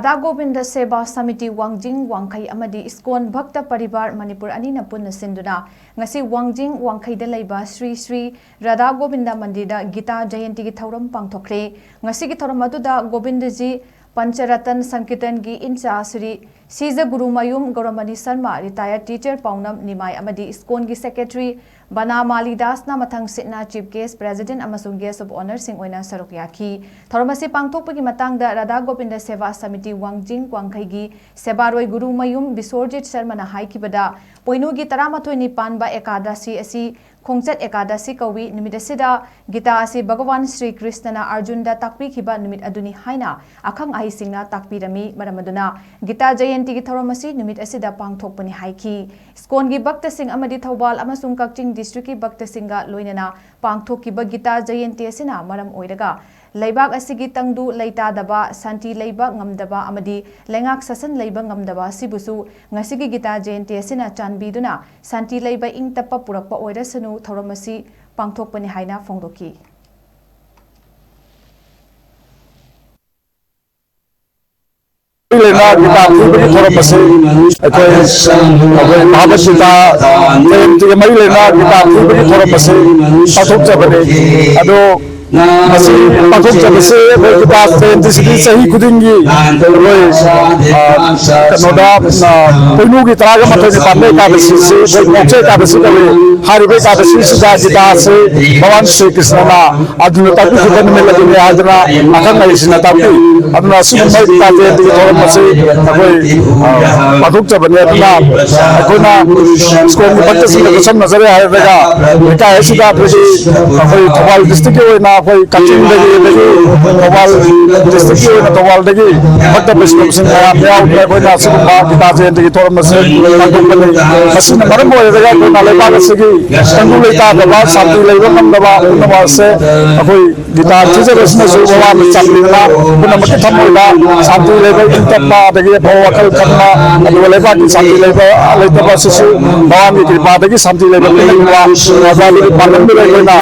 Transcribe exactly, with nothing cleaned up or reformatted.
ꯔꯥꯙꯥ ꯒꯣꯕꯤꯟꯗ ꯁꯦꯕꯥ ꯁꯃꯤꯇꯤ ꯋꯥꯡꯖꯤꯡ ꯋꯥꯡꯈꯩ ꯑꯃꯗꯤ ꯏꯁꯀꯣꯟ ꯚꯛꯇ ꯄꯔꯤꯕꯥꯔ ꯃꯅꯤꯄꯨꯔ ꯑꯅꯤꯅ ꯄꯨꯟꯅ ꯁꯤꯟꯗꯨꯅ ꯉꯁꯤ ꯋꯥꯡꯖꯤꯡ ꯋꯥꯡꯈꯩꯗ ꯂꯩꯕ ꯁ꯭ꯔꯤ ꯁ꯭ꯔꯤ ꯔꯥꯙꯥ ꯒꯣꯕꯤꯟꯗ ꯃꯟꯗꯤꯔꯗ ꯒꯤꯇꯥ ꯖꯌꯟꯇꯤꯒꯤ ꯊꯧꯔꯝ ꯄꯥꯡꯊꯣꯛꯈ꯭ꯔꯦ꯫ ꯉꯁꯤꯒꯤ ꯊꯧꯔꯝ ꯑꯗꯨꯗ ꯒꯣꯕꯤꯟꯗꯖꯤ ꯄꯟꯆꯔꯇꯟ ꯁꯪꯀꯤꯔꯇꯟꯒꯤ ꯏꯟꯆꯥ ꯁ꯭ꯔꯤ ꯁꯤꯖ ꯒꯨꯔꯨꯃꯌꯨꯝ ꯒꯧꯔꯃꯅꯤ ꯁꯔꯃ, ꯔꯤꯇꯥꯌꯔ ꯇꯤꯆꯔ ꯄꯥꯎꯅꯝ ꯅꯤꯃꯥꯏ ꯑꯃꯗꯤ ꯏꯁꯀꯣꯟꯒꯤ ꯁꯦꯀ꯭ꯔꯦꯇꯔꯤ ꯕꯅꯥ ꯃꯥꯂꯤ ꯗꯥꯁꯅ ꯃꯊꯪ ꯁꯤꯠꯅ ꯆꯤꯐ ꯒꯦꯁ, ꯄ꯭ꯔꯦꯁꯤꯗꯦꯟꯠ ꯑꯃꯁꯨꯡ ꯒꯦꯁ ꯑꯣꯐ ꯑꯣꯅꯔꯁꯤꯡ ꯑꯣꯏꯅ ꯁꯔꯨꯛ ꯌꯥꯈꯤ꯫ ꯊꯧꯔꯝ ꯑꯁꯤ ꯄꯥꯡꯊꯣꯛꯄꯒꯤ ꯃꯇꯥꯡꯗ ꯔꯥꯙꯥ ꯒꯣꯕꯤꯟꯗ ꯁꯦꯕꯥ ꯁꯃꯤꯇꯤ ꯋꯥꯡꯖꯤꯡ ꯋꯥꯡꯈꯩꯒꯤ ꯁꯦꯕꯥꯔꯣꯏ ꯒꯨꯔꯨꯃꯌꯨꯝ ꯕꯤꯁꯣꯔꯖꯤꯠ ꯁꯔꯃꯅ ꯍꯥꯏꯈꯤꯕꯗ, ꯄꯣꯏꯅꯨꯒꯤ ꯇꯔꯥꯃꯥꯊꯣꯏꯅꯤ ꯄꯥꯟꯕ ꯑꯦꯀꯥꯗꯁꯤ ꯑꯁꯤ ꯈꯣꯡꯆꯠ ꯑꯦꯀꯥꯗꯁꯤ ꯀꯧꯏ꯫ ꯅꯨꯃꯤꯠ ꯑꯁꯤꯗ ꯒꯤꯇꯥ ꯑꯁꯤ ꯚꯒꯋꯥꯟ ꯁ꯭ꯔꯤ ꯀ꯭ꯔꯤꯁꯅꯅ ꯑꯔꯖꯨꯟꯗ ꯇꯥꯛꯄꯤꯈꯤꯕ ꯅꯨꯃꯤꯠ ꯑꯗꯨꯅꯤ ꯍꯥꯏꯅ ꯑꯈꯪ ꯑꯍꯩꯁꯤꯡꯅ ꯇꯥꯛꯄꯤꯔꯝꯃꯤ꯫ ꯃꯔꯝ ꯑꯗꯨꯅ ꯒꯤꯇꯥ ꯖꯌꯟꯇꯤꯒꯤ ꯊꯧꯔꯝ ꯑꯁꯤ ꯅꯨꯃꯤꯠ ꯑꯁꯤꯗ ꯄꯥꯡꯊꯣꯛꯄꯅꯤ ꯍꯥꯏꯈꯤ꯫ ꯏꯁꯀꯣꯟꯒꯤ ꯚꯛꯇꯁꯤꯡ ꯑꯃꯗꯤ ꯊꯧꯕꯥꯜ ꯑꯃꯁꯨꯡ ꯀꯛꯆꯤꯡ ꯗꯤꯁꯇ꯭ꯔꯤꯛꯀꯤ ꯚꯛꯇꯁꯤꯡꯒ ꯂꯣꯏꯅꯅ ꯄꯥꯡꯊꯣꯛꯈꯤꯕ ꯒꯤꯇꯥ ꯖꯌꯟꯇꯤ ꯑꯁꯤꯅ ꯃꯔꯝ ꯑꯣꯏꯔꯒ ꯂꯩꯕꯥꯛ ꯑꯁꯤꯒꯤ ꯇꯪꯗꯨ ꯂꯩꯇꯥꯗꯕ, ꯁꯥꯟꯇꯤ ꯂꯩꯕ ꯉꯝꯗꯕ ꯑꯃꯗꯤ ꯂꯩꯉꯥꯛ ꯁꯥꯁꯟ ꯂꯩꯕ ꯉꯝꯗꯕ ꯑꯁꯤꯕꯨꯁꯨ ꯉꯁꯤꯒꯤ ꯒꯤꯇꯥ ꯖꯌꯟꯇꯤ ꯑꯁꯤꯅ ꯆꯥꯟꯕꯤꯗꯨꯅ ꯁꯥꯟꯇꯤ ꯂꯩꯕ, ꯏꯪ ꯇꯞꯄ ꯄꯨꯔꯛꯄ ꯑꯣꯏꯔꯁꯅꯨ ꯊꯧꯔꯝ ꯑꯁꯤ ꯄꯥꯡꯊꯣꯛꯄꯅꯤ ꯍꯥꯏꯅ ꯐꯣꯡꯗꯣꯛꯈꯤ꯫ ꯂꯩꯅ ꯒꯤꯇꯥ ꯊꯤꯕꯒꯤ ꯊꯧꯔꯝ ꯑꯁꯤ ꯑꯩꯈꯣꯏ, ꯑꯩꯈꯣꯏ ꯚꯥꯒꯕꯠ ꯒꯤꯇꯥ ꯖꯌꯟꯇꯤꯒ ꯃꯔꯤ ꯂꯩꯅ ꯒꯤꯇꯥ ꯊꯤꯕꯒꯤ ꯊꯧꯔꯝ ꯑꯁꯤ ꯄꯥꯡꯊꯣꯛꯆꯕꯅꯤ꯫ ꯑꯗꯣ ꯃꯁꯤ ꯄꯥꯡꯊꯣꯛꯆꯕꯁꯤ ꯑꯩꯈꯣꯏ ꯒꯤꯇꯥ ꯖꯌꯟꯇꯤꯁꯤꯗꯤ ꯆꯍꯤ ꯈꯨꯗꯤꯡꯒꯤ ꯑꯩꯈꯣꯏ, ꯑ, ꯀꯩꯅꯣꯗ, ꯑ, ꯄꯣꯏꯅꯨꯒꯤ ꯇꯔꯥꯒ ꯃꯥꯊꯣꯏꯅꯤ ꯄꯥꯟꯕ ꯑꯦꯀꯥꯗꯁꯤꯁꯤ ꯑꯩꯈꯣꯏ ꯃꯣꯛꯆ ꯑꯦꯀꯥꯗꯁꯤ ꯀꯧꯏ꯫ ꯍꯥꯏꯔꯤꯕ ꯑꯦꯀꯥꯗꯁꯤꯁꯤꯗ ꯒꯤꯇꯥꯁꯤ ꯚꯒꯋꯥꯟ ꯁ꯭ꯔꯤ ꯀ꯭ꯔꯤꯁꯅꯅ ꯑꯗꯨꯅ ꯇꯥꯛꯄꯤꯈꯤꯕ ꯅꯨꯃꯤꯠ ꯑꯗꯨꯅꯤ ꯍꯥꯏꯗꯅ ꯑꯈꯪ ꯑꯍꯩꯁꯤꯡꯅ ꯇꯥꯛꯄꯤ꯫ ꯑꯗꯨꯅ ꯑꯁꯤꯒꯨꯝꯕ ꯒꯤꯇꯥ ꯖꯌꯟꯇꯤꯒꯤ ꯊꯧꯔꯝ ꯑꯁꯤ ꯑꯩꯈꯣꯏ, ꯑ, ꯄꯥꯡꯊꯣꯛꯆꯕꯅꯤ꯫ ꯑꯗꯨꯅ ꯑꯩꯈꯣꯏꯅ ꯁ꯭ꯀꯨꯜꯒꯤ ꯚꯛꯇꯁꯤꯡꯒ ꯈꯨꯠꯁꯝꯅꯖꯔꯦ ꯍꯥꯏꯔꯒ ꯂꯩꯀꯥꯏ ꯑꯁꯤꯗ ꯑꯩꯈꯣꯏꯒꯤ, ꯑꯩꯈꯣꯏ ꯊꯧꯕꯥꯜ ꯗꯤꯁꯇ꯭ꯔꯤꯛꯀꯤ ꯑꯣꯏꯅ ꯑꯩꯈꯣꯏ ꯀꯛꯆꯤꯡꯗꯒꯤ, ꯑꯗꯒꯤ ꯊꯧꯕꯥꯜ ꯗꯤꯁꯇ꯭ꯔꯤꯛꯀꯤ ꯑꯣꯏꯅ ꯊꯧꯕꯥꯜꯗꯒꯤ ꯚꯛꯇ ꯕꯩꯁꯅꯕꯁꯤꯡ ꯃꯌꯥꯝ ꯌꯥꯎꯗꯨꯅ ꯑꯩꯈꯣꯏꯅ ꯑꯁꯤꯒꯨꯝꯕ ꯒꯤꯇꯥ ꯖꯌꯟꯇꯤꯒꯤ ꯊꯧꯔꯝ ꯑꯁꯤ ꯄꯥꯡꯊꯣꯛꯄꯅꯤ꯫ ꯃꯁꯤꯅ ꯃꯔꯝ ꯑꯣꯏꯔꯒ ꯑꯩꯈꯣꯏꯅ ꯂꯩꯕꯥꯛ ꯑꯁꯤꯒꯤ ꯇꯪꯗꯨ ꯂꯩꯇꯥꯗꯕ, ꯁꯥꯟꯇꯤ ꯂꯩꯕ ꯉꯝꯗꯕ ꯄꯨꯝꯅꯃꯛ ꯑꯁꯦ ꯑꯩꯈꯣꯏ ꯒꯤꯇꯥ ꯊꯤꯖꯕꯁꯤꯅꯁꯨ ꯃꯃꯥꯅ ꯆꯥꯟꯕꯤꯗꯨꯅ ꯄꯨꯝꯅꯃꯛꯀꯤ ꯊꯃꯣꯏꯗ ꯁꯥꯟꯇꯤ ꯂꯩꯕ, ꯏꯪ ꯇꯞꯄ, ꯑꯗꯒꯤ ꯑꯐꯕ ꯋꯥꯈꯜ ꯈꯟꯕ, ꯑꯗꯨꯒ ꯂꯩꯕꯥꯛꯀꯤ ꯁꯥꯟꯇꯤ ꯂꯩꯕ ꯂꯩꯇꯕ ꯑꯁꯤꯁꯨ ꯃꯃꯥꯒꯤ ꯀ꯭ꯔꯤꯄꯥꯗꯒꯤ ꯁꯥꯟꯇꯤ ꯂꯩꯕ ꯄꯤꯔꯛꯄ ꯍꯥꯏꯕ ꯑꯗꯨꯒꯤ ꯄꯥꯟꯗꯝꯗꯨꯗ ꯑꯩꯈꯣꯏꯅ